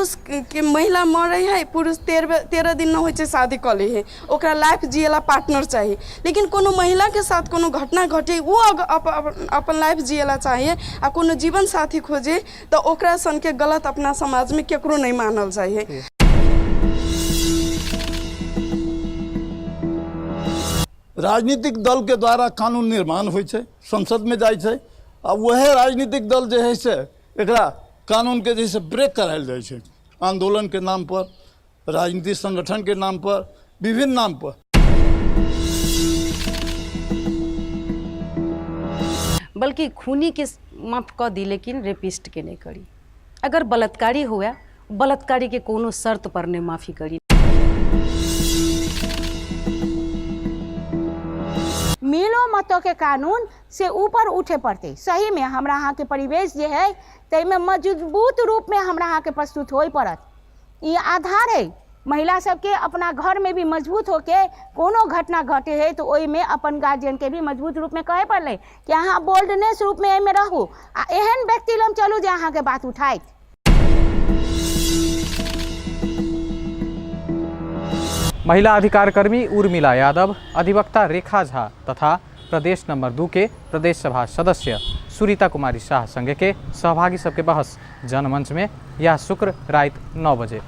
पुरुषके महिला मरै हइ, पुरुष 13 दिन नहि होइ छै शादी कऽ लै हइ, ओकरा लाइफ जियै ला पार्टनर चाही। लेकिन कोनो महिलाके साथ कोनो घटना घटै, ओ अपन लाइफ जियै ला चाहै आ कोनो जीवन साथी खोजै, तऽ ओकरा सनके गलत अपना समाजमे केकरो नहि मानल जाइ हइ। राजनीतिक दल के द्वारा कानून निर्माण होइ छै, संसद में जाइ छै, आ वएह राजनीतिक दल जे है से एकरा कानून के जे से ब्रेक करायल जाइ छै, आंदोलन के नाम पर, राजनीतिक संगठन के नाम पर, विभिन्न नाम पर। बल्कि खूनी के माफ कऽ दी, लेकिन रेपिस्ट के नहि करी। अगर बलात्कारी हुए, बलात्कारी के कोनो शर्त पर नहि माफी करी। मिलो मतो के कानून से ऊपर उठे पड़तै। सही में हमरा अहाँके परिवेश जे है ताहिमे मजबूत रूप में हमरा अहाँके प्रस्तुत होय पड़त। ई आधार है महिला सबके अपना घर में भी मजबूत होके कोनो घटना घटे है तो ओहिमे अपन गार्जियन के भी मजबूत रूप में कहे पड़लै कि अहाँ बोल्डनेस रूप में एहिमे रहू आ एहन व्यक्ति लग चलू जे अहाँके बात उठायत। महिला अधिकार कर्मी उर्मिला यादव, अधिवक्ता रेखा झा तथा प्रदेश नंबर 2 के प्रदेश सभा सदस्य सुरीता कुमारी शाह संगे के सहभागी सबके बहस जनमंच में यह शुक्र रात 9 बजे।